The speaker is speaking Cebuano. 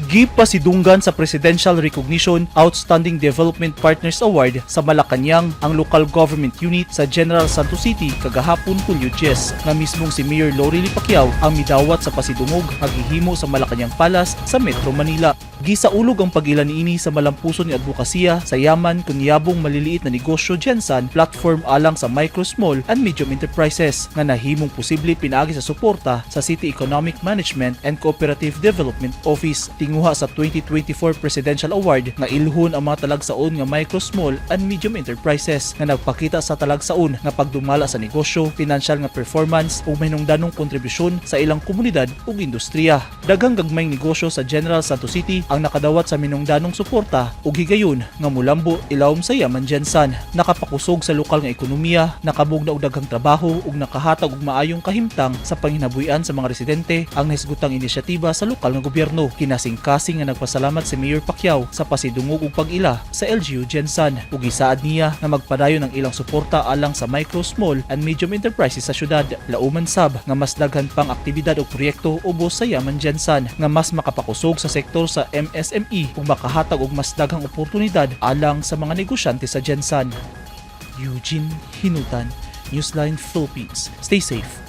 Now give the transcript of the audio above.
Gipasidunggan sa Presidential Recognition Outstanding Development Partners Award sa Malacañang ang local government unit sa General Santos City kagahapon, Hulyo 10, nga mismong si Mayor Lory Pacquiao ang midawat sa pasidungog nga gihimo sa Malacañang Palace sa Metro Manila. Gisaulog ang pag-ila niini sa malampuson nga advokasya sa Yaman kun Yabong Maliliit na Negosyo GenSan platform alang sa micro, small and medium enterprises nga nahimong posible pinaagi sa suporta sa City Economic Management and Cooperative Development Office. Tinguha sa 2024 Presidential Award nga ilhon ang mga talagsaon nga micro, small and medium enterprises nga nagpakita sa talagsaon nga pagdumala sa negosyo, pinansyal nga performance ug mahinungdanong kontribusyon sa ilang komunidad ug industriya. Daghang gagmayng negosyo sa General Santos City ang nakadawat sa minungdanong suporta ug higayon nga mulambo ilawom sa Yaman GenSan. Nakapakusog sa lokal nga ekonomiya, nakabugna og daghang trabaho ug nakahatag og maayong kahimtang sa panginabuhian sa mga residente ang nahisgutang inisyatiba sa lokal nga gobyerno. Kinasingkasing nga nagpasalamat si Mayor Pacquiao sa pasidungog ug pag-ila sa LGU GenSan ug gisaad niya nga magpadayon ang ilang suporta alang sa micro, small and medium enterprises sa syudad. Lauman sab nga mas daghan pang aktibidad ug proyekto ubos sa Yaman GenSan nga mas makapakusog sa sektor sa MSME ug makahatag og mas daghang oportunidad alang sa mga negosyante sa GenSan. Eugene Hinutan, Newsline Philippines. Stay safe.